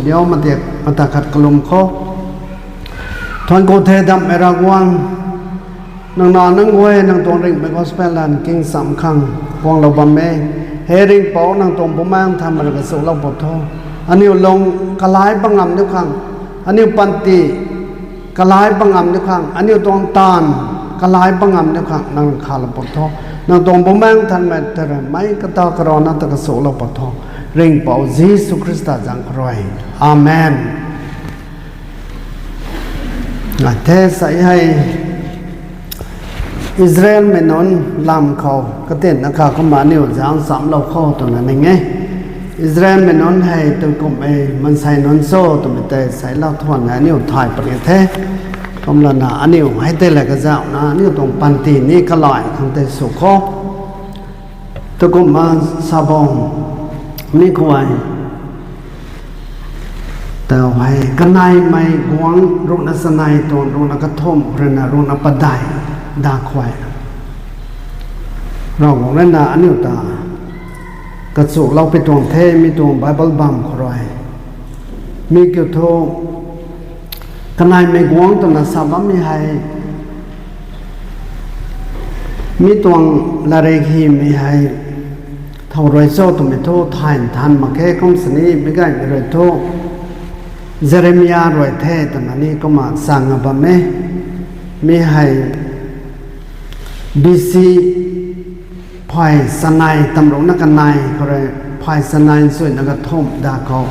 Yo mate mata khat kalum kho. Thon ko the dam era guang. Nang na nang we nang tong ring me gospel lan king sam khang. Guang lo bam me. He ring pau nang tong bu mang tham ra ka su lo bot tho. Aniu long kalai bangam niu khang. Aniu panti kalai bangam niu khang. Aniu tong tan kalai bangam niu khang. Nang kha lo bot tho. Nang tong bu mang tham me tere mai kata karona ta ka su lo bot tho. Ring pau Jisu Krista jang kroi. Amen. ແທ້ໃສໃຫ້ອິດສະຣາເອວແມ່ນອນລຳເຂົາກະເຕັນນະຄະກໍມານິວຈາງສາມລາວເຂົາຕົວນັ້ນເອງໄງ. ອິດສະຣາເອວແມ່ນອນໃຫ້ຕົວກົມເອມັນໃສ່ນອນໂຊຕົວໄປແຕ່ໃສ່ລາວທວນໃນນິວຖ່າຍປະເທດແທ້ ຄວາມລະນາອະນິວໃຫ້ແຕ່ລະກະເຈົ້ານະນິວຕົງປັນຕີນີ້ກະຫຼາຍຄັນແຕ່ສຸໂຄ ຕະກຸມມາຊາບອງ ມີຄວາຍ ແຕ່ໄວ້ກະໄນໄມ້ກວາງ ໂຣນະສະໄນ ຕອນໂຣນະກະທົມ ເຣນະໂຣນະປະໄດ ດາຄວາຍ ເຮົາຂອງເຣນະອະນິວຕາ ກະສຸເລົ່າໄປຕວງເທ ມີຕວງໄບເບິນບຳຄວາຍ ມີກິວໂທ ກະໄນໄມ້ກວາງ ຕອນນະສາບາມີໄຮ ມີຕວງລາເຣຄີມີໄຮ ເທົ່າຣວຍໂຊໂຕເມໂທ ທານທານມະເຂກົງສະນີ ເບກາຍເຣໂທ ເຢເຣມີຍາ ຣວຍເທ ຕະນານີກໍມາສັງອະບາເມ ມີໄຮ ບີຊີ ພາຍສະໄນ ຕຳຫຼວດນະກະໄນ ເຂົາເລີຍພາຍສະໄນ ຊ່ວຍນະກະທົມ ດາເຂົາ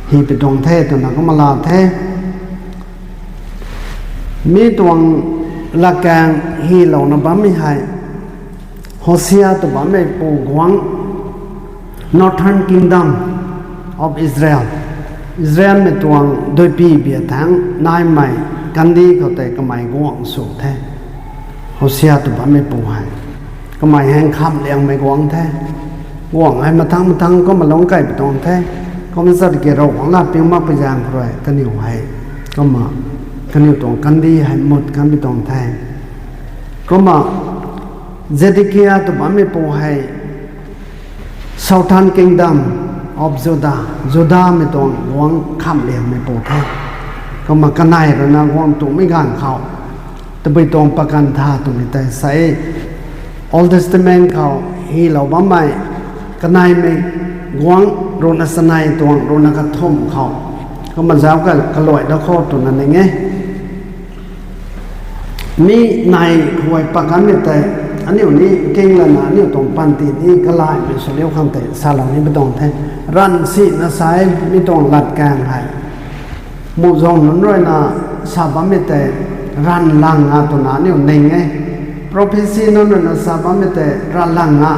ຮີເປຕອງເທ ຕະນາກໍມາລາເທ ມີຕວງລະແກງ ຮີເຫຼົ່ານະບາມີໄຮ ໂຮເຊຍ ຕະບາເມປູກວາງ Northern Kingdom of Israel ອິດສະຣາເອວແມ່ນຕວງໂດຍປີເບຍແທງນາຍໄມ້ກັນດີເຂົາແຕ່ກະໄມກວາງສູງແທ້ ໂຮເຊຍ ຕະບາເມປູໄຮ ກະໄມແຫ່ງຄຳລຽງໄມ້ກວາງແທ້ ກວາງໃຫ້ມາທັງມາທັງກໍມາລົງໄກ່ໄປຕອງແທ້ ກໍມາສັດເກໂຣກຂອງລາດປິວມາໄປຢ່າງພວຍຕະໜິວໄຮ ກໍມາກະໜິວຕວງກັນດີໃຫ້ໝົດກັນໄປຕອງແທ້ ກໍມາ ເຊເດເຄຍ ຕະບາເມປູໄຮ Southern Kingdom of Judah ຢູດາແມ່ນຕອງຫວງຄຳລຽງແມ່ປູແທ້ ກໍມາກະໄນລະນາຫວງຕຸມີການເຂົ້າ ຕະໄປຕອງປະກັນທາຕຸມີແຕ່ໃສ Old Testament ເຂົ້າ ຮີເຫຼົ່າບາໄມ້ ກະໄນແມ່ຫວງ ໂຣນະສະໄນຕວງ ໂຣນະກະທົມເຂົ້າ ກໍມາຊາວກະກະລອຍດາຄໍໂຕນັ້ນເອງ ມີໃນຄວາຍປະກັນມີແຕ່ ອັນນີ້ນີ້ເກັ່ງລະນະ ນີ້ຕົງປັນຕີນີ້ກະລາຍມີສະຫຼຽວຄັນແຕ່ສາລານີ້ບໍ່ຕ້ອງແທ້ ຣັນສີນະໄຊ ມີຕົງລັດກາງໃຫ້ ໝູ່ຊ່ອງນັ້ນດ້ວຍນະ ສາບາມີແຕ່ ຣັນລາງາຕົນານີ້ເນັງໄງ ໂປຣເພຊີນັ້ນດ້ວຍນະ ສາບາມີແຕ່ ຣັນລາງາ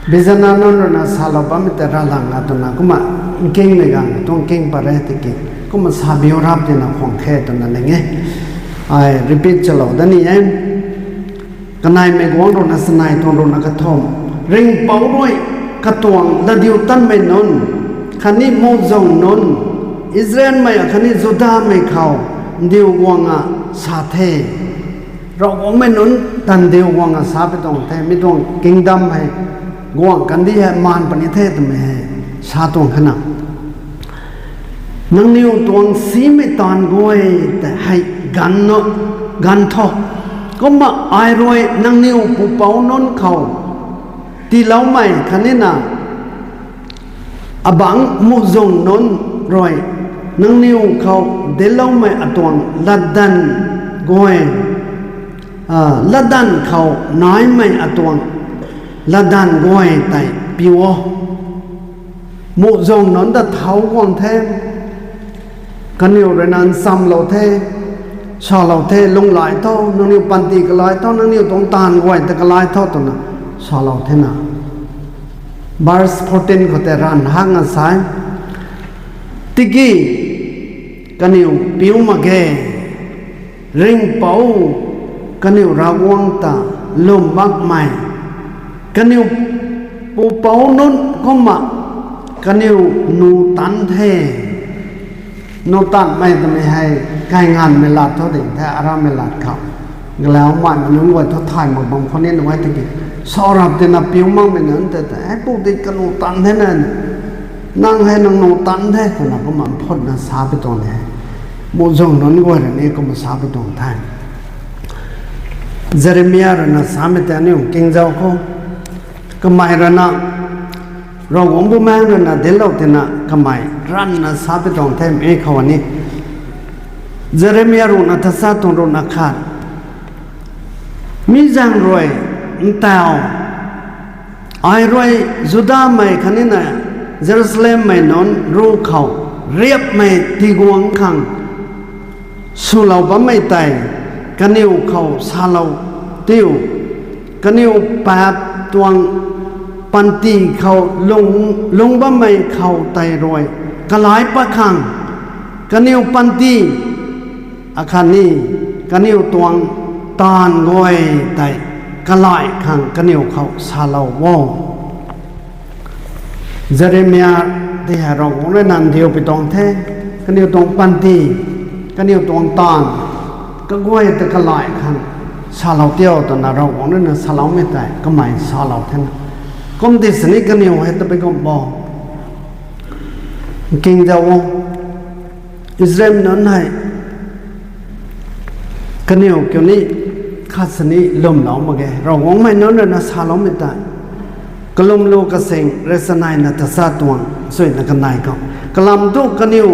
ເບຊະນານອນໂຣນາຊາລາວບາມິແຕ່ລະລັງອາຕົນາ ກຸມາເກັ່ງໃນການ ຕ້ອງເກັ່ງປະເຣຕິກິ ກຸມາຊາບິວຮັບຕິນາຂອງແຄຕົນນັ້ນເອງ ໄອ ຣີປີດຈະລາວດານີເອງ ກະນາຍແມ່ກວາງໂຣນາສະໄນ ຕົນໂຣນາກະທົມ ເລັ່ງເປົາດ້ວຍກະຕວງ ລະດິວຕັນແມ່ນົນ ຄະນິໂມຈົງນົນ ອິດສະຣາເອນແມ່ ຄະນິຈູດາແມ່ເຂົາ ດິວກວາງອາສາເທ ເຮົາກໍແມ່ນໜູນຕັນດຽວຫວັງອາສາໄປຕ້ອງແທ້ ມີຕ້ອງກິງດຳໃຫ້ກວາງກັນດີໃຫ້ມານປານນີ້ແທ້ ແຕ່ແມ່ສາຕ້ອງຂະໜາດ ນາງນິວຕວງສີໄມ້ຕານກວຍ ແຕ່ໃຫ້ກັນເນາະ ກັນເທາະ ກໍມາອາຍລວຍ ນາງນິວຜູ້ເປົານົນເຂົາ ຕີເຫຼົ້າໄມ້ຄະນິນາ ອາບັງມຸຈົງນົນຣອຍ ນາງນິວເຂົາເດເລົ່າໄມ້ອາຕວງ ລະດັນກວຍ ອາ ລະດັນເຂົານາຍໄມ້ອາຕວງ ລະດັນກວຍໄຕປິວ ມຸຈົງນົນດະເທົາກວາງແທ້ ກະນິວເຣນານຊຳເລົ່າແທ້ ຊາເລົ່າແທ້ ລົງຫຼາຍເທົ່າ ນາງນິວປັນຕີກະຫຼາຍເທົ່າ ນາງນິວຕົງຕານກວຍແຕ່ກະຫຼາຍເທົ່າຕົນນະ ຊາເລົ່າແທ້ນະ ບາສໂພຕິນເຂົາແຕ່ຮ້ານຫ້າງອາໄສ ຕິກີ ກະນິວປິວມາແກ່ ເລັ່ງເປົາ ກະນິວລາວວງຕາ ລົມໝາກໄມ້ ກະນິວປູເປົານຸນກໍມາ ກະນິວນູຕັນແທ້ ໂນຕານໄມ້ຕະໄມໃຫ້ ກາຍງານເມລາດເທົ່າເດັງແທ້ອາຣາມເມລາດເຂົາ ແລ້ວໝາຍມານຸນໄວ້ເທົ່າຖ່າຍມາບັງຄົນເຫັນໄວ້ຕະກີ້ ສອບຮັບແຕ່ນະປິວມັງແມ່ນນັ້ນ ແຕ່ ແຕ່ໃຫ້ປູຕິດກະນູຕັນແທ້ນັ້ນ ນາງໃຫ້ນາງໂນຕັນແທ້ ຄົນນະກໍມາພົດນະສາໄປຕອນແທ້ ໝູ່ຈົ່ງນົນກວຍລະນີ້ກໍມາສາໄປຕອນແທ້ ເຢເຣມຍາລະນະສາໄປແຕ່ນີ້ ກິງເຈົ້າກໍ ກະໄມລະນະ ເຮົາຫວັງບໍ່ແມ່ນລະນະ ເດນເລົ່າແຕ່ນະ ກະໄມລັນນະສາໄປຕອນແທ້ ເອເຂົາອັນນີ້ ເຢເຣມຍາລຸນາທະສາຕົງລຸນາຄາດ ມີຈັ່ງຣວຍ ແຕ່ວ ອາຍຣວຍ ຢູດາໄມຄະນິນາ ເຢຣູຊາເລັມໄມນອນ ຣູເຂົາ ຣຽບໄມຕີກວງຄັງ ຊູລາວບາໄມໄຕ ກະນິວເຂົາຊາລາວຕິວ ກະນິວແປບຕວງ ປັນຕີເຂົາ ລຸງ ລຸງບາໄມເຂົາໄຕຣວຍ ກະຫຼາຍປະຄັງ ກະນິວປັນຕີ ອາຄານີ ກະນິວຕວງຕານງອຍໄຕ ກະຫຼາຍຄັງ ກະນິວເຂົາຊາລາວໂວ ເຢເຣມຍາ ທີ່ໃຫ້ເຮົາຂອງໄດ້ນັ້ນ ດຽວໄປຕອງແທ້ ກະນິວຕອງປັນຕີ ກະນິວຕອງຕານ ກະກວຍແຕ່ກະຫຼາຍຄັງ ຊາລາວຕຽວ ຕອນນັ້ນເຮົາຂອງໄດ້ນັ້ນ ຊາລາວແມ່ນແຕ່ ກະໄມຊາລາວແທ້ນະ ກົມຕິດສະນິກກະນິວໃຫ້ຕະໄປກົມບໍ່ ກິງເຈົ້າ ອິດສະຣາເອນນັ້ນໃຫ້ ກະໜຽວກ່ຽວນີ້ ຄາດສະນີ້ລົມເລົ່າມາແກ ເຮົາຫວັງໄມ້ນອນເດີນາຊາລອມເມຕາ ກະລົມໂລກະເສັງ ເຣສະໄນນາຕາຊາຕວງ ສວຍນະກະໄນກໍ ກະລຳຕຸກະໜຽວ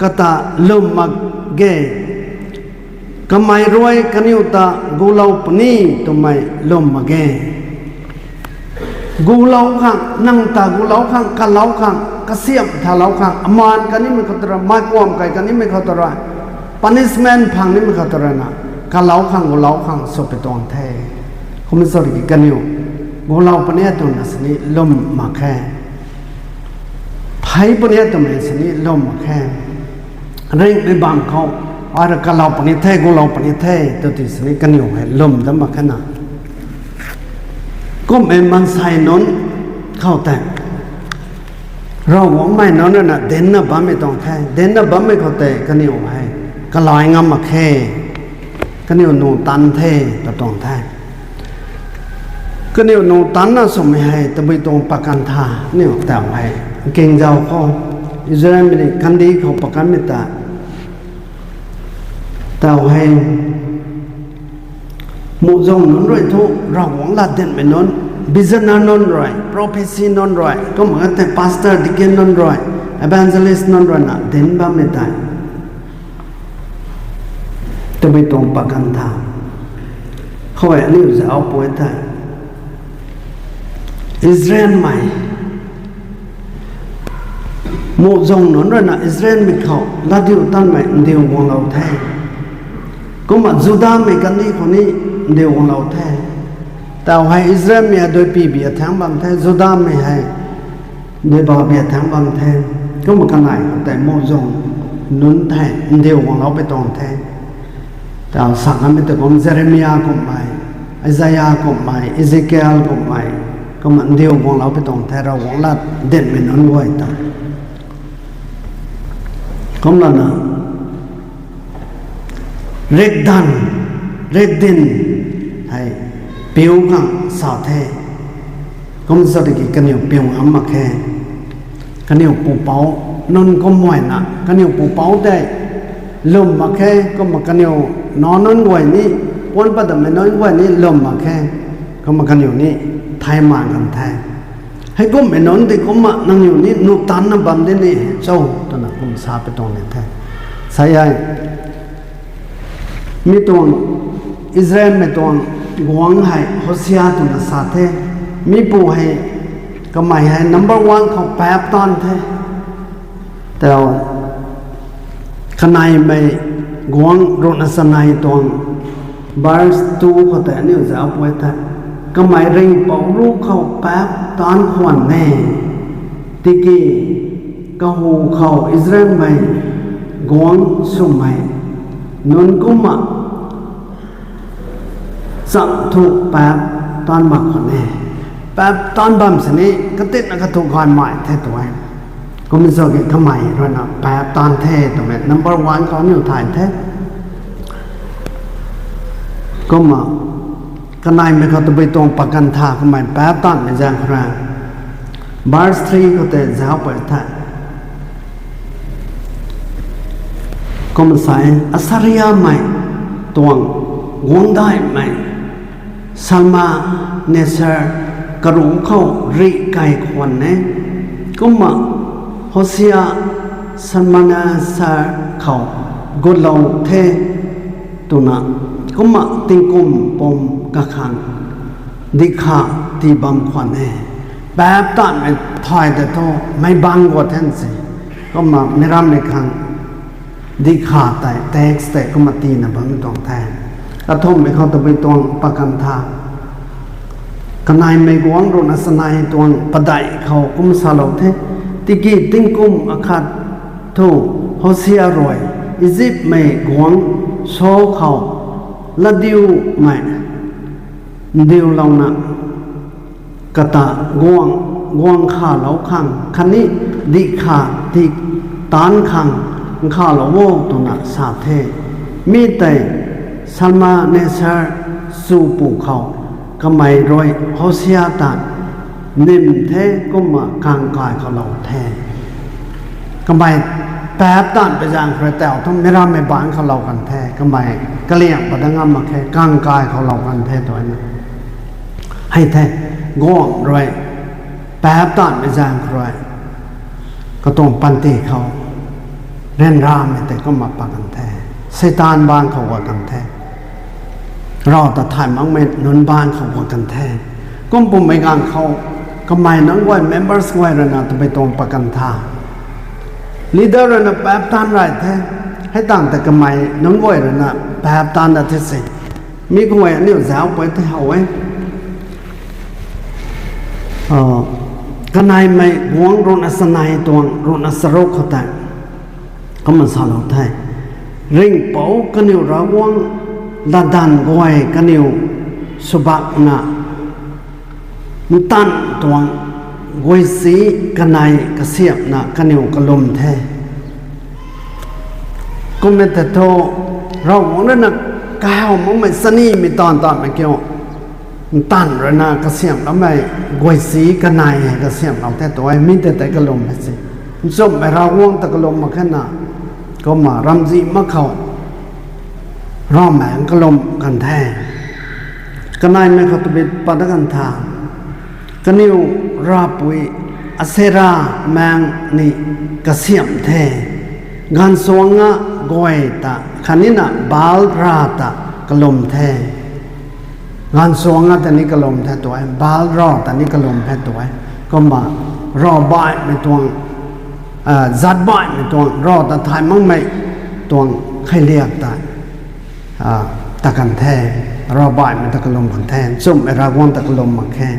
ກະຕາລົມມາແກ ກະໄມລວຍ ກະໜຽວຕາ ກູເລົາປະນີ ຕຸໄມລົມມາແກ ກູເລົາຄັງ ນັງຕາກູເລົາຄັງ ກະເລົາຄັງ ກະສຽມທາເລົາຄັງ ອາມານກະນິເມເຂົາຕະຣາ ມາກວມໄກກະນິເມເຂົາຕະຣາ ປະນິສແມນພັງນິເມເຂົາຕະຣານະ ກະເລົາຄັງ ກູເລົາຄັງ ໂສເປຕອງແທ ຄຸມເມໂຊລິກິກະນິວ ກູເລົາປະເນໂຕນາສະນິ ລົມມາແຄ ໄພປະເນໂຕເມສະນິ ລົມມາແຄ ເລັ່ງໄປບາງເຂົາ ອາຣະກະເລົາປະນິເທ ກູເລົາປະນິເທ ໂຕຕິສະນິກະນິວໃຫ້ລົມດຳມາຂະນະ ກຸມເອມັນໄຊນົນ ເຂົ້າແຕກ ເຮົາຫວງໄມ້ນອນນັ້ນນະ ເດັນນະບາເມຕອງແທ ເດັນນະບາເມເຂົ້າແຕກກະນິວໃຫ້ ກະລາຍງາມມາແຄ ກະນິວໂນຕັນເທ ຕະຕອງແທ ກະນິວໂນຕັນນະ ສົມໃຫ້ຕະບຸຍຕົງປະກັນທາ ນິວແຕວໃຫ້ ເກັງເຈົ້າເຂົາ ອິດສະຣາເອນ ມີດີ ຄັນດີເຂົາປະກັນເມດຕາ ແຕວໃຫ້ ໝູ່ຈົ່ງນົນລວຍທຸ ເຮົາຫວງລາດເດັນໄປນົນ ບິຊະນານົນລວຍ ໂປຣເພຊີນົນລວຍ ກໍມາແຕ່ປາສເຕີ ດີເກນນົນລວຍ ເອແວນເຈລິສນົນລວຍນະ ເດັນບາເມຕາ ຕະໄປຕົງປະກັນທາ ເຂົາແອນິວຈະເອົາປ່ວຍຕາຍ ອິດສະຣາເອນໃໝ່ ໂມຈົ່ງນົນລະນະ ອິດສະຣາເອນມີເຂົາ ລາດິວຕັນໃໝ່ ເດວຂອງລາວແທ້ ກໍມາຈູດາມີກັນນີ້ຄົນນີ້ ເດວຂອງລາວແທ້ ແຕ່ເອົາໃຫ້ອິດສະຣາເອນມີໂດຍປີເບຍແທງບາງແທ້ ຈູດາມີໃຫ້ ເດບາເບຍແທງບາງແທ້ ກໍມາກັນໄດ້ ແຕ່ໂມຈົ່ງນົນແທ້ ເດວຂອງລາວໄປຕອງແທ້ ແຕ່ເອົາສັກອາມິຕະກົມ ເຢເຣມຍາກົມໃໝ່ ໄອຊາຍາກົມໃໝ່ ອີເຊກຽລກົມໃໝ່ ກໍມາເດວຂອງລາວໄປຕອງແທ້ ເຮົາຂອງລາດເດັນໄປນົນໄວ້ຕາ ກໍມານະ ເລັກດັນ ເລັກດິນ ໃຫ້ປິວກັງສາວແທ້ ກໍມາສະຕະກິກະໜຽວປິວອຳມາແຄ ກະໜຽວປູເປົາ ນົນກໍມວຍນະ ກະໜຽວປູເປົາແຕ່ ລົມມາແຄ ກໍມາກະໜຽວນອນນົນໄວ້ນີ້ ປວນປະດຳໄມນ້ອຍໄວ້ນີ້ ລົມມາແຄ ກໍມາກະໜຽວນີ້ ໄທມາກັນແທ້ ໃຫ້ກົມໄອ້ນົນທີ່ກົມມານັ່ງຢູ່ນີ້ ນຸຕັນນຳບຳເດນີ້ ເຈົ້າ ຕົວນະກຸມສາໄປຕົງນີ້ແທ້ ສາຍໃຫຍ່ ມີຕົວ ອິດສະຣາເອນ ມີຕົວ ຫວງໃຫ້ ໂຮເຊຍ ຕົວນະສາເທ ມີປູໃຫ້ ກະໄມໃຫ້ ນຳເບີວັນ ເຂົາແປບຕອນແທ້ ແຕ່ ຂະໄນໄມກວງ ໂຣນາສະໄນຕົງ ບາສຕູ ເຂົາແຕ່ນິວຈະເອົາປ່ວຍແທ້ ກະໄມເລັ່ງເປົ່າລູກເຂົາແປບຕານຄວັນແນ່ ຕິກີ ກະຫູເຂົາ ອິດສະຣາເອນໄມກວງ ສຸມໄມ ນົນກຸມມະ ສະທຸແປບຕານມາຄວັນແນ່ ແປບຕານບຳສະນີ້ ກະຕິດນະກະທຸກຄວານໝາຍແທ້ຕົວ ກໍມີໂຊກິຂະໄມ ໂຣນາ ແປບຕານແທ້ຕົວແມ່ນ ນຳເບີວັນ ເຂົານິວຖ່າຍແທ້ ກໍມາ ກະໄນແມ່ເຂົາຕະໄປຕົງປະກັນທາ ກະໄມແປບຕານແມ່ແຈງຄຣາ ບາສທຣີ ເຂົາແຕ່ຈະເອົາໄປທາ Kôm sai Assyria mai tuang guang dai mai Salmaneser ka ru khou ri kai khwan ne. Kôm ma Hosia Salmaneser khou gu lou the tuna. Kôm ma tingkum pom ka khang dikha ti bam khwan ne. Pap tan mai thoi te tho mai bang gu then si. Kôm ma mi ram mi khang dikha tai text te kôm ma ti na bam tuang the. Ka thom mai khou ta bai tuang pakan tha. Ka nai mai guang ru na sa nai tuang padai khou kôm sa lou the. Tiki tingkum akhat thu Hosia roi Egypt mai guang so khou la diu mai diu lou na. Kata guang, guang kha lou khang, kani dikha ti tan khang kha lou vo tuna sa the. Mi tai Salmaneser su pu khou, ka mai roi Hosia ta nim the kôm ma kang kai khou lou the. Ka mai pap tan pe jang khre teo thom mi ram mi ban khou lou kan the. Ka mai ka liang pa dang am ma khe kang kai khou lou kan the tui na. Hai the guang roi pap tan pe jang khre. Ka tuang pan ti khou ren ram mi te kôm ma pakan the. Satan ban khou wa kan the. Rau ta thai mang me nun ban khou wa kan the. Kôm pum mai gang khou ka mai nang wai members wai ra na ta bai tuang pakan tha. Leader ra na pap tan rai the. Hai tang te ka mai nang wai ra na pap tan da the si. Mi khou wai aniu zau pai the hau e. Ka nai mai guang ru na sa nai tuang ru na sa ru khou ta. Kôm ma sa lou the. Ring pau kaniu ra guang la dan guai kaniu subak na. Ntan tuang guai si ka nai ka siap na kaniu ka lum the. Kôm me te tho rau guang na ka hau mang mai sa ni mi tan tan mai keo. Ntan ra na ka siam lou mai guai si ka nai ka siam lou the tui mi te te ka lum he si. Nsum mai rau guang ta ka lum ma khe na. Kôm ma ram ji ma khou. Rau mai ka lum kan the. Ka nai mai khou ta bit pa ta kan tha. Kaniu ra pui Asera mang ni ka siam the. Gan suang a guai ta kani na Baal ra ta ka lum the. Gan suang a ta ni ka lum the tui, Baal ra ta ni ka lum the tui. Kôm ma ra bai mi tuang, a, zat bai mi tuang, ra ta thai mang mai tuang khai liak ta, a, ta kan the, ra bai mi ta ka lum kan the, sum e ra guang ta ka lum ma khe.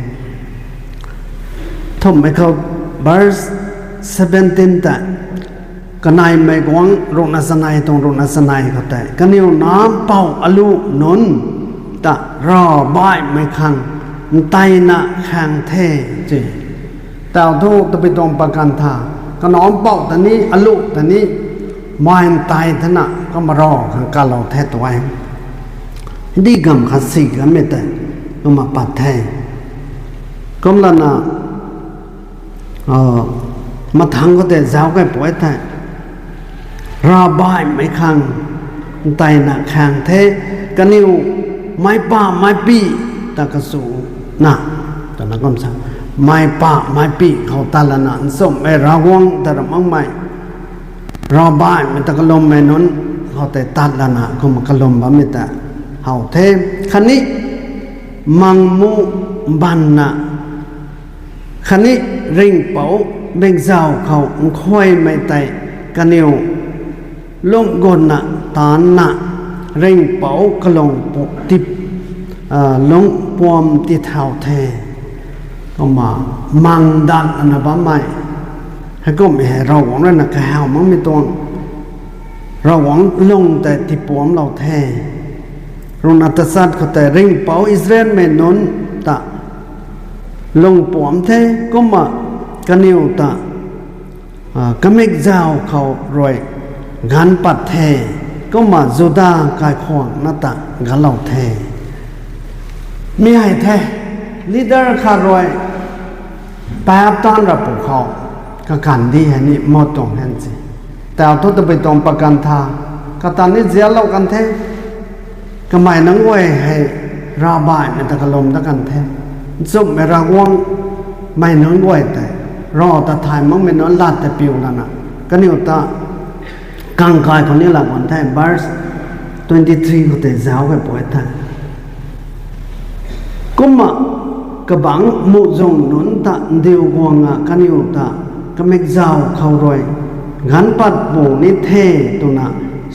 Thom mai khou verse seventeen ta. Ka nai mai guang ru na sa nai tuang ru na sa nai khou te. Kaniu nam pau alu nun ta ra bai mai khang ntai na khang the chi. Tao thu ta bai tuang pakan tha. Ka nam pau ta ni alu ta ni mai ntai ta na kôm ma ra khang ka lou the tui. Di gam kha si gam me te kôm ma pat the. Kôm la na Ơ, ma thang khou te zau kai poi the. Ra bai mai khang ntai na khang the. Kaniu mai pa mai pi ta ka su na. Ta na kôm sa. Mai pa mai pi khou ta la na. Nsum e ra guang ta ra mang mai. Ra bai mai ta ka lum mai nun. Khou te ta la na. Kôm ma ka lum ba mi ta hau the. Kani mang mu ban na. Kani ring pau bek zau khou nkhoi mai tai kaniu lung gon na tan na ring pau ka lung pu tip, a, lung puam ti thau the. Kôm ma mang dan ana ba mai. He kôm he rau guang na ka hau mang mi tuang. Rau guang lung te ti puam lou the. Ru na ta sat khou te ring pau Israel me nun ta lung puam the kôm ma kaniu ta, a, ka mek zau khou roi gan pat the kôm ma Juda kai khwang na ta ga lou the. Mi hai the leader kha roi pap tan ra pu khou ka kan di he ni mo tuang hen si. Tao thu ta bai tuang pakan tha. ກະຕານນີ້ເຈຍເຫຼົ່າກັນແທ້, ກະໄໝໜອງອວຍໃຫ້ຣາບາຍແມ່ນຕະກະລົມຕະກັນແທ້, ຈຸບແມ່ຣາກວງໄໝໜອງອວຍແຕ່, ລໍຕະຖ່າຍມັງແມ່ນອນລາດແຕ່ປິວນັ້ນນະ, ກະນິວຕະກາງກາຍຄົນນີ້ລະກ່ອນແທ້, verse twenty-three ໂຄເຕເຈົ້າໄປປ່ອຍທ່ານ. ກຸມມະກະບັງມຸຈົງນຸນຕະ ເດວກວງງາກະນິວຕະ ກະເມັກຈາວເຂົ້າຣວຍ ງານປັດປູນິເທຕຸນະ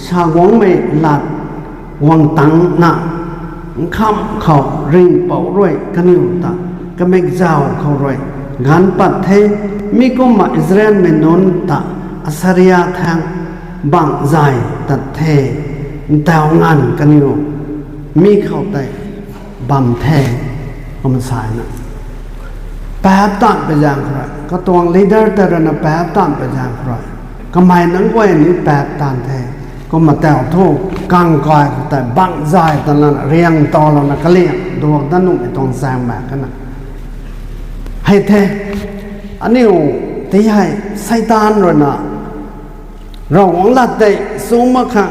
ຊາກວງໄມລາດ ວັງຕັງນະ ຄຳເຂົ້າຣິງເປົາຣວຍ ກະນິວຕະ ກະເມັກຈາວເຂົ້າຣວຍ ງານປັດເທ ມີກຸມມະອິດສະຣາເອນເມນົນຕະ ອາສາຣິຍາແທງ ບັງຈາຍຕັດເທ ແຕ່ວງານກະນິວ ມີເຂົ້າໄຕ ບຳແທ ກໍມາສາຍນະ ແປບຕານໄປຢ່າງໃຄ, ກະຕວງລີເດີເຕີນະ ແປບຕານໄປຢ່າງໃຄ, ກະໄໝໜອງອວຍນີ້ແປບຕານແທ, ກໍມາແຕ່ວໂທ ກາງກອຍແຕ່ບັງຈາຍຕານນັ້ນ ລຽງຕໍ່ລາວນະ ກະລຽງ ດວງຕານຸໄອຕອງແຊງແມກກັນນະ ໃຫ້ແທ ອານິວຕິໃຫ້ໄຊຕານໂລຍນະ ເຮົາຫວັງລາດໄດ້ສູງມາຄະ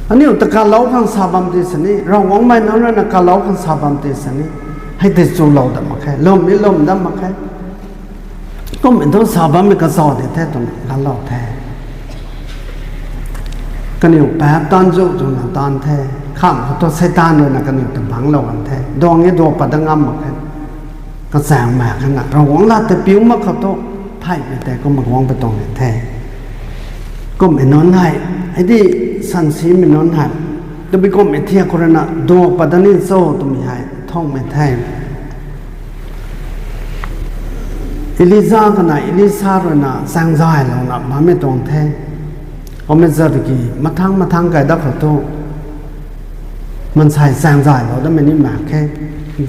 ອານິວຕະກາເລົ່າຄັງສາບຳຕິສະນີ ເຮົາຫວັງໄມນອນນະກາເລົ່າຄັງສາບຳຕິສະນີ ໃຫ້ຕິຊູເລົ່າດຳມະແຄ ລົມມີລົມດຳມະແຄ ກໍເປັນໂຕສາບຳມີກະຊອດແທ້ຕົງກາເລົ່າແທ້ ກະນິວແປບຕານຈຸຈຸນະຕານແທ້ ຂ້າມໂຕໄຊຕານໂລຍນະ ກະນິວຕະບັງເລົ່າກັນແທ້ ດອງເອໂດປະດະງຳມະແຄ ກະແຊງແມກຫັ້ນນະ ເຮົາຫວັງລາດແຕ່ປິວມາເຂົ້າໂຕ ໄພແຕ່ກໍມາຫວັງໄປຕອງແທ້ ກົມເອນອນໄຫ້ ໄອດີສັນສີເມນອນໄຫ້ ຕະບິກົມເອເທຍໂຄຣະນະ ໂດປະຕະນິໂຊ ຕະມິໄຫ້ ທອງເມແທງ ເອລິຊາກະນະ ເອລິຊາໂຣນະ ແຊງຈາຍເຫຼົ່ານະ ມາເມຕອງແທ້ ອອເມເຈີຕະກີ ມາທັງ ມາທັງໄກດັກເຂົ້າໂຕ ມັນໃສ່ແຊງຈາຍເຫຼົ່າດະເມນິມາແຄ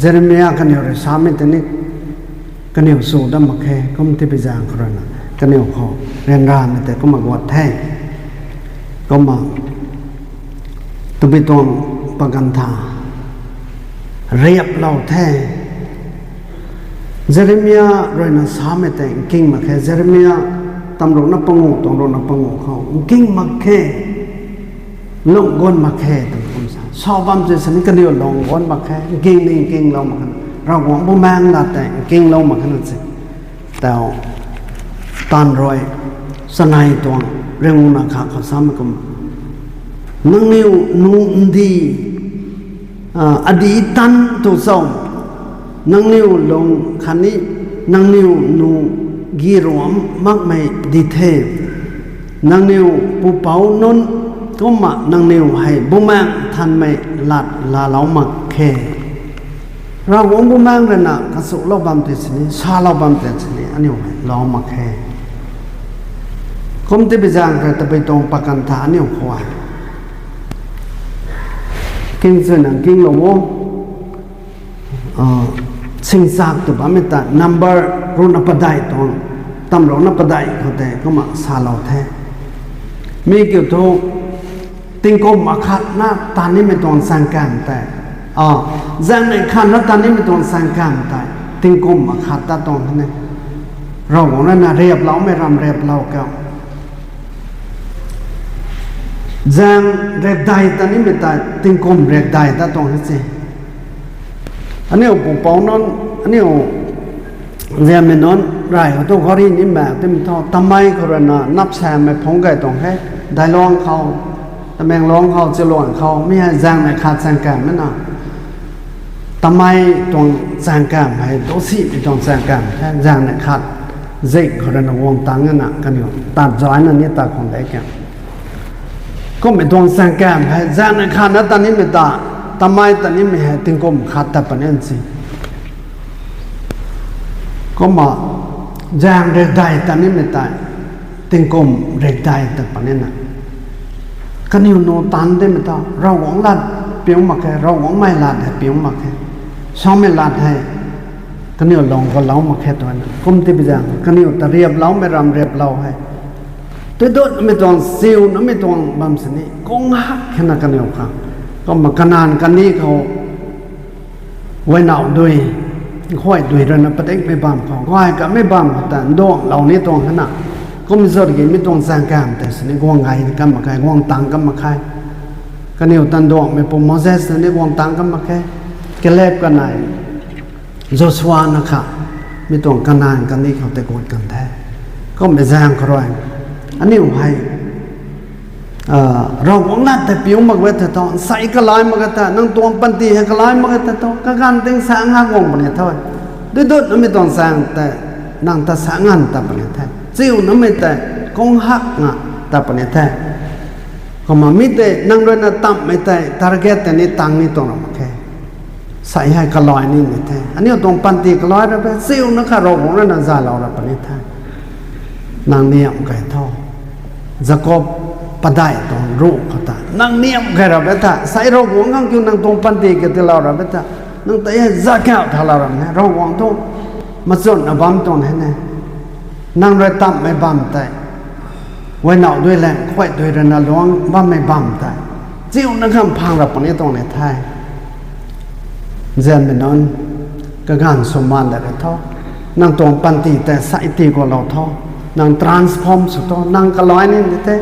ເຢເຣເມຍ ກະນິວເຣຊາເມຕະນິ ກະນິວສູດຳມະແຄ ກົມທິປິຈາງໂຄຣະນະ ກະນິວຂໍ ແລນຣານແຕ່ກໍມາກວດແທ້ ກໍມາ ຕຸປິຕົງປະກັນທາ ລຽບເລົ່າແທ້ ເຢເຣເມຍ ໂຣຍນະຊາເມແຕງ ກິງມະແຄ ເຢເຣເມຍ ຕຳລົງນະປະໂງ ຕຳລົງນະປະໂງເຂົາ ກິງມະແຄ ລົງກົ້ນມະແຄ ຕຳຄົນສາ ຊອບວາມເຈສະນິກະນິວ ລົງກົ້ນມະແຄ ກິງນິງກິງເລົ່າມະແຄ ລາວຫວງບໍ່ແມງລາແຕງ ກິງເລົ່າມະແຄ ນັ້ນຊິ ແຕ່ວຕານຣອຍ ສະໄນຕວງ ເຣງນາຄາ ເຂົາສາມະກຸມ ນາງນິວນູນດີ ອາ ອະດີຕັນຕຸເຊົາ ນາງນິວລົງຄະນິ ນາງນິວນູກີຣວມ ມັກໄມດີເທ ນາງນິວປູເປົານົນ ກົມມະ ນາງນິວໄຮ ບຸມາງ ທັນໄມລາດ ລາເລົາມະແຄ ລາວວົງບຸມາງເລນະ ກະສຸເລົບາມຕິສະນີ ຊາເລົບາມຕິສະນີ ອະນິວໄຮ ເລົາມະແຄ ກົມຕິປິຈາງ ກະຕະໄປຕົງປະກັນທາ ອະນິວຄວາຍ ກິງຊື່ໜັງກິງໂລໂວ ເອີ ຊິງຊາກຕຸບາເມຕາ ນຳເບີ ລຸນອະປະໄດຕອງ ຕຳຫຼອງນະປະໄດ ເຂົາແຕ່ກໍມາຊາເລົາແທ້ ມີກິວໂທ ຕິງກົມອາຄາດນະຕານິເມຕອງແຊງກາມແຕ່ ອາ ແຊງໃນຄານນະຕານິເມຕອງແຊງກາມແຕ່ ຕິງກົມອາຄາດຕາຕອງຫັ້ນແນ່ ເຮົາຂອງນັ້ນນະ ລຽບເລົາແມ່ລຳ ລຽບເລົາແກ້ວ ແຊງເຣກໄດຕານິເມຕາ ຕິງກົມເຣກໄດຕາຕອງຫັ້ນຊິ ອະນິວປູເປົານົນ ອະນິວ ເຣຍເມນອນ ໄຣໂອໂຕຄອຣີນິມແບບເຕັມທໍ່ ຕະໄມໂຄຣະນາ ນັບແຊມແມ່ພົງໄກຕອງແຮ ໄດລອງເຂົາ ຕະແມງລອງເຂົາ ຈະລວນເຂົາ ມີໃຫ້ແຊງໃນຄາດແຊງກາມແມ່ນນະ ຕະໄມຕອງແຊງກາມ ໃຫ້ໂຕຊິຕອງແຊງກາມ ແຊງໃນຄາດ ເຈັກໂຄຣະນາ ວົງຕັງນັ້ນນະ ກະນິວ ຕາດຈອຍນັ້ນນີ້ຕາຂອງໄດແກມ ກໍເປັນຕົວແຊງແກມໃຫ້ແຊງໃນຄານນະຕານິເມຕາ ຕະໄມຕານິເມໃຫ້ຕິງກົມຄາດຕະປະເນັນຊິ ກໍມາແຊງເຣກໄດຕານິເມຕາ ຕິງກົມເຣກໄດຕະປະເນັນນະ ກະນິວໂນຕັນເດເມຕາ ເຮົາຫວັງລາດປິວມາແຄ ເຮົາຫວັງໄມລາດໃຫ້ປິວມາແຄ ຊອມໄມລາດໃຫ້ ກະນິວລອງກໍເລົ່າມາແຄຕົວນັ້ນ ກົມຕິປິຈາງ ກະນິວຕະລຽບເລົາ ແມ່ລຳລຽບເລົາໃຫ້ ໂດຍໂດດແມ່ຕອງຊິວນະ ແມ່ຕອງບຳສະນີ ກົງຮັກແຄ່ນະກະນິວຄັງ ກໍມາກະນານກະນີເຂົາ ໄວ້ໜາວດຸຍ ຂ້ອຍດຸຍລະນະປະເດັກແມ່ບຳເຂົາ ຂ້ອຍກະແມ່ບຳຕານດອງເຫຼົ່ານີ້ຕອງຫັ້ນນະ Kôm sot ki mi tuang sang kam te sini guang gai kam ma kai, guang tang kam ma kai. Ka niu tan dong me pu Moses ne guang tang kam ma kai. Ke lep ka nai. Joshua na kha. Mi tuang Kanan ka ni khou te guang kan the. Kôm me sang khroi. Ani u hai. Ơ, rau guang lat te piu ma we te to. Sai ka lai ma ka ta. Nang tuang panti he ka lai ma ka ta to. Ka gan ting sang ha guang pa ne thoi. Dui dut na mi tuang sang te. Nang ta sang an ta pa ne the. Chiu na me te kong hak nga ta pa ne the. Ko ma mi te nang roi na tam me te target te ni tang ni tong na ma khe. Sai hai ka loi ni ni the. Ani tong panti ka loi ra pe chiu na kha rau guang na za lau ra pa ne the. Nang niam kai tho. Jakob pa dai tong ru kha ta. Nang niam kai ra pe ta. Sai rau guang ngang kiu nang tong panti ke te lau ra pe ta. Nang ta ya za kau tha lau ra ne. Rau guang to. Ma chon a bam tong ne ne. Nang roi tam me bam tai. Wai nau dui leng, khoi dui roi na luang, bam me bam tai. Chiu na kham phang ra pa ne tong ne thai. Zen me non, ka gan so man da ka tho. Nang tuang panti te sai ti ko lau tho. Nang transform su tho, nang ka loi ni ni te.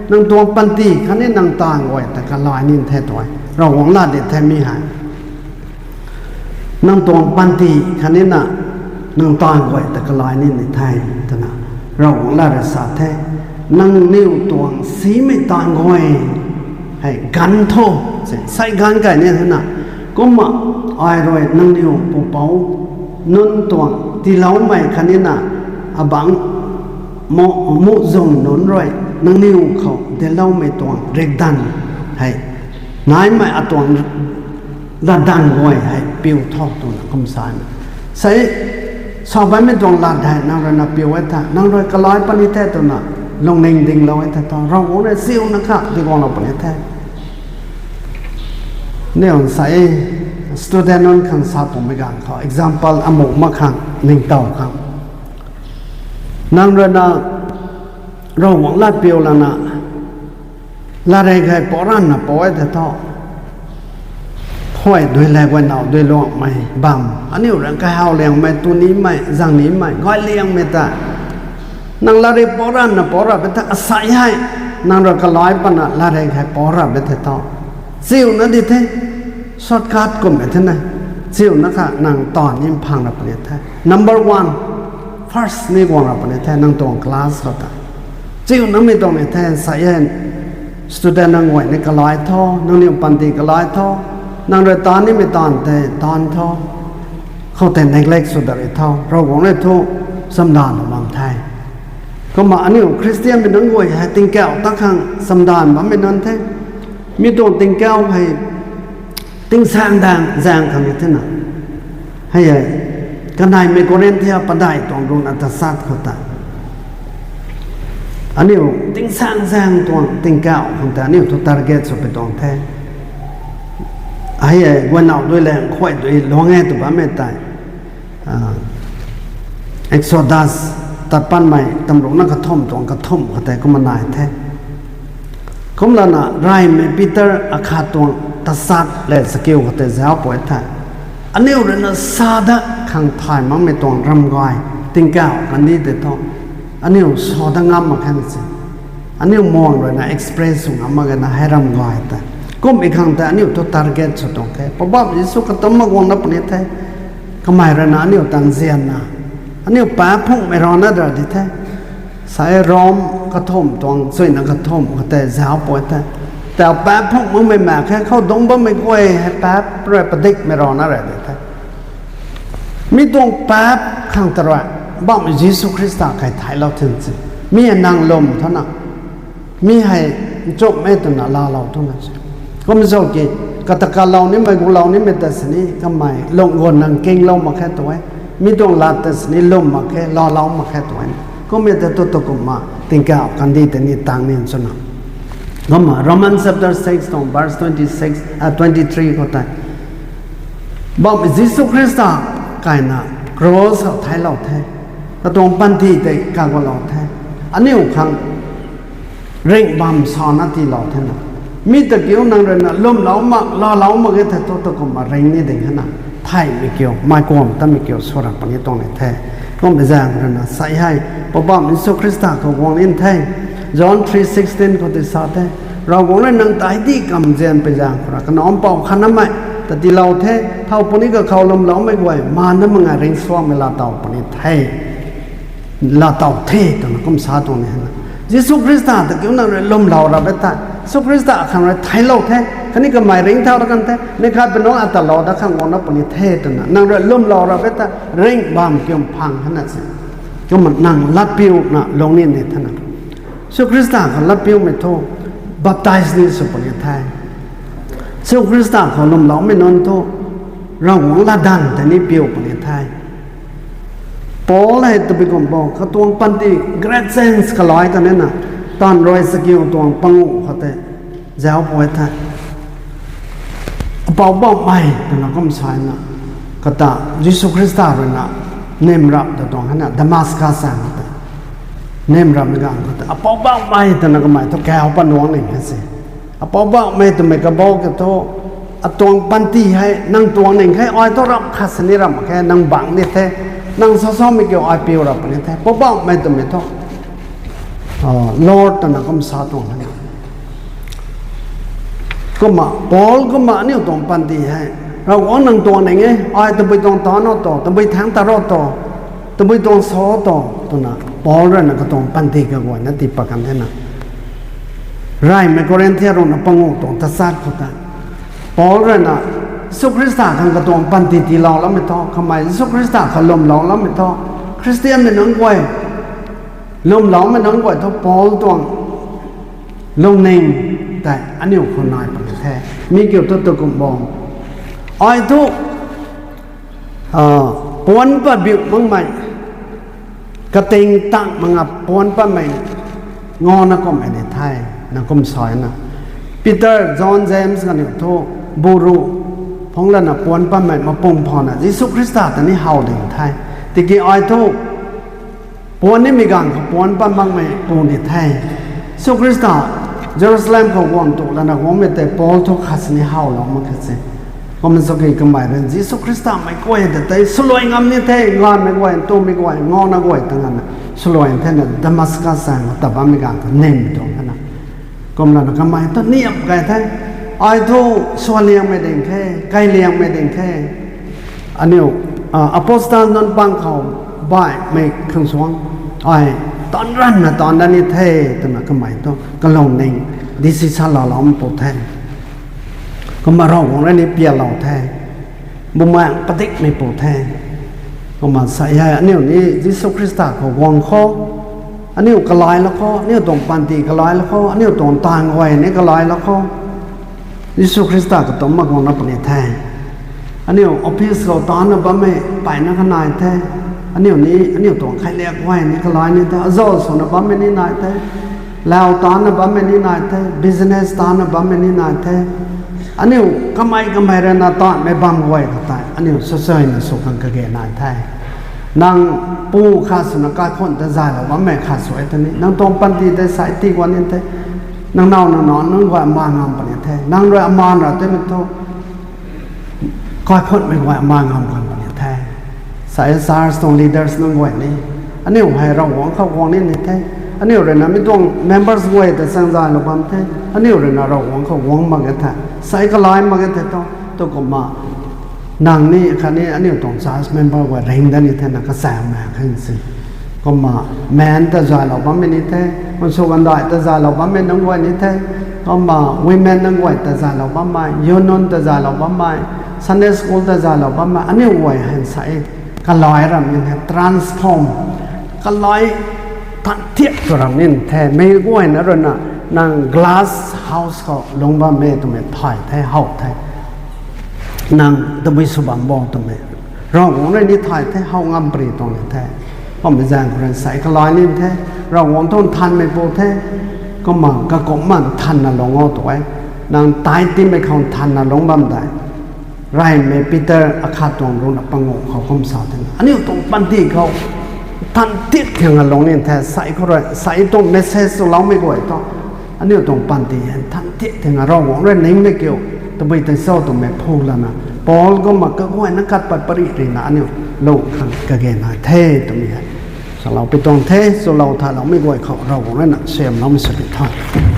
Nang tuang panti kha ni nang tang wai te ka loi ni the toi. Rau guang la de the mi hai. Nang tuang panti kha ni na, nang tang wai te ka loi ni ni thai ta na. Rau guang la ra sa the. Nang niu tuang si me tang wai. Hai gan tho. Sai gan kai ni na. Ko ma ai roi nang niu pu pau. Nun tuang ti lau mai kha ni na. A bang mo, mo zong nun roi. Nang niu khou de lau mai tuang rek dan. Hai. Nai mai a tuang la dan wai hai piu tho tu na kum sai. Sai so bai me tuang la dai nang roi na piu wai ta. Nang roi ka loi pa ni the tu na. Long neng ding lau wai ta to. Rau guang ne siu na kha. Di guang lau pa ni the. Ne on sai student non khang sa pum me gang khou. Example a mo ma khang. Ning tau khang. Nang roi na rau guang la piu la na. La rei khai po ran na po ai te tho. Khoi dui lek wai nau dui luang mai bam. Ani u rang kai hau liang mai tu ni mai zang ni mai. Khoi liang me ta. Nang la rei po ran na po ra pe ta a sai hai. Nang ra ka loi pa na la rei khai po ra pe te tho. Chiu na di the. Shortcut ko me te na. Chiu na kha nang ton ni phang ra pe te. Number one. First ni guang ra pa ni the nang tuang class ko ta. Chiu nang mi tuang ni the sa yen. Student nang wai ni ka loi tho, nang niu panti ka loi tho. Nang roi tan ni mi tan the, tan tho. Khou te neglect su da ri tho. Rau guang ni thu, sam dan bam thai. Ko ma ani u Christian mi nang wai hai ting kau ta khang sam dan bam mi nan the. Mi tuang ting kau hai Ting sang dang, sang khang ni te na. Hai ai. Ka nai me Korinthia pa dai tuang run a ta sat khou ta. Ani u, ting sang sang tuang, ting kau khang ta, ani u tu target so pe tuang the. Hai ai, guan nau dui leng, khoi dui, luang e tu ba me tai. ເອັກໂຊດັດ ຕັດປັນໃໝ່ ຕຳຫຼວດນະກະທົມ ຕົວກະທົມ ຂະແຕ່ກໍມານາຍແທ້ ຄົມລະນະ ໄຣເມປີເຕີ ອາຄາຕົວ ຕະສັດ ແລະ ສະກິວ ຂະແຕ່ແຊວປ່ອຍແທ້ ອານິວເຣນະ ຊາດະ ຄັງຖ່າຍມາເມຕົວ ຣຳກອຍ ຕິງແກ້ວ ກັນດີເຕທອງ ອານິວ ຊອດະງາມມາແຄ່ນຊິ ອານິວ ມອງເຣນະ ເອັກສະເປຣສສູງອາມາກັນນະ ໃຫ້ຣຳກອຍແທ້ ກົມອີກຄັ້ງແຕ່ ອານິວ ໂຕຕາເກດສຸດຕົງແທ້ ປະບາບເຢຊູ ກະຕົມມາກວງນະປະນິດແທ້ ກະໝາຍລະນະ ອານິວຕັນເຊຍນາ ອານິວປາພຸກໄມຣອນນະດາດິແທ້ ສາຍຣອມກະທົມຕວງ ຊ່ວຍນະກະທົມ ກະແຕ່ຊາວປ່ອຍແທ້ ແຕ່ປາພຸກມຶງໄມມາແຄ່ເຂົ້າດົງບໍ່ໄມກວຍ ໃຫ້ປາປະດິກໄມຣອນນະດາດິແທ້ ມີຕົວງປາບຂັງຕະລະ ບອກເຢຊູຄຣິສຕາໄກໄທເຫຼົ່າເຖິງຊິ ມີອານັງລົມເທົ່ານັ້ນ ມີໃຫ້ຈົບແມ່ຕົນນະລາເຫຼົ່າຕົນນະ ກໍມີໂຊກິ ກະຕະກາເຫຼົ່ານີ້ ໄມກຸເຫຼົ່ານີ້ ເມຕາສະນີ ກະໄມລົງໂກນນັງເກັ່ງເຫຼົ່າມາແຄ່ຕົວ ມີຕົວງລາດແຕ່ສະນີ ລົມມາແຄ່ລາເຫຼົ່າມາແຄ່ຕົວ ກໍເມຕາຕົວໂຕກົມມາ ຕິງກາອອກກັນດີແຕ່ນີ້ຕ່າງນີ້ສຸນນະ ກໍມາ Romans chapter six ຕົວງ verse twenty-six ອາ twenty-three ກໍໄດ້ ບອກເຢຊູຄຣິສຕາໄກນະ ໂກຣສເທົ່າໄທເຫຼົ່າແທ້ ກະຕົວງປັນທີແຕ່ກາກວ່າເຫຼົ່າແທ້ ອານິວຄັງ ເລັ່ງບຳຊອນນະຕິເຫຼົ່າແທ້ນະ ມີຕະກິວນັງເຣນະ ລົມເຫຼົ່າມາກ ລາເຫຼົ່າມາກເກແທ້ໂຕໂຕກົມມາເລັ່ງນີ້ເດ້ຫັ້ນນະ ໄທມີກ່ຽວ ມາກວມຕະມີກ່ຽວ ໂຊລັກປະນິຕົງນີ້ແທ້ ກໍ Pom pezang rana sai hai. Pabam Jisu Krista ko wong in thai. John three sixteen ko te sa thai. Ra wong na nang tai di kam jen pezang ra. Kana om pau khana mai. Tati lau thai. Thau puni ka khau lom lau mai guai. Ma na manga ring suang me la tau puni thai. La tau thai. Tana kum sa tong ni hana. Jisu Krista ta kiu nang lom lau ra beta. Jisu Krista khan ra thai lau thai. Kani ka mai ring thau ra kan thai. Ni khat peno ata lau da khan wong na puni thai tana. Nang ra lom lau ra beta. Ring bam kiom phang hana se. Ko man nang lat piu na long ni ni thana. Jisu Krista ko lat piu me tho. Baptize ni su puni thai. Jisu Krista ko lom lau me non tho. Ra wong la dan te ni piu puni thai. Paul hai tu bi kom bo ka tuang panti great sense ka lai ka nena. Tan roi sa kiu tuang pangu ka te. Zau poi thai. Pau bau mai tana kom sai na. Kata Jisu Krista roi na. Nem rap ta tuang hana Damascus sa kata. Nem rap ni gang kata. Pau bau mai tana ka mai to kau panuang ni hase. Apau bak mai tu mai ka bau ke to, atuang panti hai, nang tuang ning hai, oi to rap khas ni rap ke, nang bang ni the, nang so so mi ke oi piu rap ni the, pau bak mai tu mai to. Lord tana kom sa tuang ni. Ko ma, Paul ko ma ni tuang panti hai. Ra wang nang tuang ning e, oi to bui tuang to no to, to bui thang ta ro to. Tabui tuang so to, tuna. Paul rana ka tuang panti ka guai na ti pakan hena. Rai me Korinthia rona pangu tuang tasat kuta. Paul rana Jisu Krista kan ka tuang panti ti lau la me to, kamai Jisu Krista ka lom lau la me to. Christian me nang guai. Lom lau me nang guai to Paul tuang. Long ning, tai, aniu khonai pa the. Mi kiu to to kum bong. Oi tu. ເອີ ປວນປະບິວມັງໄໝ ກະເຕັງຕັງມັງອະ ປວນປະໄໝ ງໍນະກົມໄອເດໄທ ນະກົມຊອຍນະ Peter John James ກັນໂທ ບູຣູ ພົງລະນະ ປວນປະໄໝມາປົງພໍນະ ເຢຊູຄຣິສຕາ ຕະນີ້ເຮົາເດໄທ ຕິກິອອຍໂທ ປວນນີ້ມີການຂະປວນປະບັກໄມ້ປູນທີ່ແທ້ ເຢຊູຄຣິສຕາ ເຢຣູຊາເລັມເຂົາກວມຕຸລະນະ ກວມເມເຕ ປອລທຸກຄັດສະນີເຮົາລອງມາຄັດເຊ ກໍມັນສະກີກຳໄບເປັນເຢຊູຄຣິສຕາ ໄມ້ກວຍແຕ່ໄຕສະຫຼວຍງາມນີ້ແທ້ ງອນໄມ້ກວຍ ຕູໄມ້ກວຍ ງອນນະກວຍ ຕະງັນນະ ສະຫຼວຍແທ້ນະ ດາມັສກັສ ແສງຕະບາມີການເນັ້ນຕົງຫັ້ນນະ ກຳລັງກຳໄມຕົນນຽບໄກແທ້ ອາຍໂທສວນລຽງແມ່ເດັງແທ້ ໄກ່ລຽງແມ່ເດັງແທ້ ອານິວ ອາ ອາໂປສຕານນອນປັງເຂົາ ບາຍແມ່ເຄື່ອງສວງ ອາຍຕອນລັນນະຕອນນັ້ນນີ້ແທ້ ຕົນນະກຳໄມໂຕ ກະລອງເນັງ ດິຊິຊາລາລອມໂປແທ້ ກະມາລອງວງລະນີ້ປຽລາວແທ້ ບຸມາປະຕິກໃນໂປແທ້ ກໍມາໃສ່ໃຫ້ ອັນນີ້ນີ້ ເຢຊູຄຣິສຕາກໍຫວັງຂໍ ອັນນີ້ກໍຫຼາຍລະຂໍ ອັນນີ້ຕົງປານຕີກໍຫຼາຍລະຂໍ ອັນນີ້ຕົງຕ່າງໄວ້ນີ້ກໍຫຼາຍລະຂໍ ເຢຊູຄຣິສຕາກໍຕົງມາຂອງນຳປະເທດແທ້ ອັນນີ້ອອບຟິສກໍຕານນະບາແມ່ ໄປນະຂະໜາຍແທ້ ອັນນີ້ນີ້ ອັນນີ້ຕົງໄຄແລກໄວ້ນີ້ກໍຫຼາຍນີ້ແທ້ ອາໂຈສນະບາແມ່ນີ້ນາຍແທ້ ລາວຕານນະບາແມ່ນີ້ນາຍແທ້ ບິສເນສຕານນະບາແມ່ນີ້ນາຍແທ້ ອານິວກຳໄອກຳໄອແລະນາຕານແມ່ບາມໄວກະຕາຍ ອານິວຊະເຊີຍນະສຸກັງກະເກນາຍໄທ ນາງປູຄາສຸນະກາຄົນແຕ່ຊາຍລະວ່າແມ່ຄາສວຍຕານີ້ ນາງຕອງປັນຕີແຕ່ສາຍຕີກວ່ານີ້ແທ້ ນາງນາວນາງນອນນາງວ່າມາງາມປານນີ້ແທ້ ນາງດ້ວຍອາມານລະແຕ່ແມ່ນໂທ ກອຍພົ້ນໄປກວ່າມາງາມກັນປະເທດໄທ ສາຍສາສະຕອງລີເດີສນຳໄວ້ນີ້ ອັນນີ້ໃຫ້ລະວັງເຂົ້າຂອງນີ້ໃນໄທ ອັນນີ້ເລີຍນະ ມີຕົວເມມເບີສໄວ້ແຕ່ສັງສາລະບັນໄທ ອັນນີ້ເລີຍນະ ລະວັງເຂົ້າຂອງມາກັນໄທ ໃສ່ກະລາຍມາກັນໄທ ໂຕ ໂຕກໍມາ ນັ່ງນີ້ຄັນນີ້ ອັນນີ້ຕ້ອງຊາສເມມເບີໄວ້ເລັ່ງດານີ້ແທນນະ ກະແສມາຄັນຊິ ກໍມາແມນຕະຈາຍລາວບາເມນິເທ ມັນສະວັນດາຍຕະຈາຍລາວບາເມນນັງໄວນິເທ ກໍມາວິແມນນັງໄວຕະຈາຍລາວບາມາຍ ໂຍນົນຕະຈາຍລາວບາມາຍ ຊັນເດສກູລຕະຈາຍລາວບາມາຍ ອັນນີ້ໄວຫັນໃສ ກະລອຍລຳນິນເທ ທຣານສຟອມ ກະລອຍທັນທຽບໂຕລຳນິນເທ ເມກວຍນະຣະນະ ນາງກລາສເຮົາສກໍລົງບາເມໂຕເມ ຖ່າຍເທ ເຮົາເທ ນາງຕະໄມສຸບາມບອງຕະໄມ ເຮົາໄດ້ນິທາຍແທ້ ເຮົາງາມປຣີຕົງແທ້ ກໍມີແຈງຄົນໃສ່ກະລອຍນີ້ແທ້ ເຮົາຫວັງທົນທັນໄມໂປແທ້ ກໍມັນກະກົມມັນທັນນະລົງເອົາຕົວ ນາງຕາຍຕິໄມເຂົາທັນນະລົງບຳໄດ ໄລເມປີເຕີອາຄາຕົງລຸນອະປະໂງເຂົາຄົມສາວແທ້ ອັນນີ້ຕົງປັນທີ່ເຂົາທັນຕິດເຖິງອະລົງນີ້ແທ້ ໃສ່ເຂົາໄດ້ ໃສ່ຕົງເມສເຊຈຕົງເຮົາໄມກວຍຕົງ ອານິວຕົງປັນຕີເຫັນທັນເທະເຖິງອາຣອງວອງເຣນນິງເມເກວຕະໄບໄຕເຊົາຕົງແມໂພລານາ Paul gom ma ka guai na kat pat pari ri na aniu lo khan ka ge na the to mi hai. Sa lau pi tong the, so lau tha lau mi guai khau rau na na sem lau mi sa pi tha.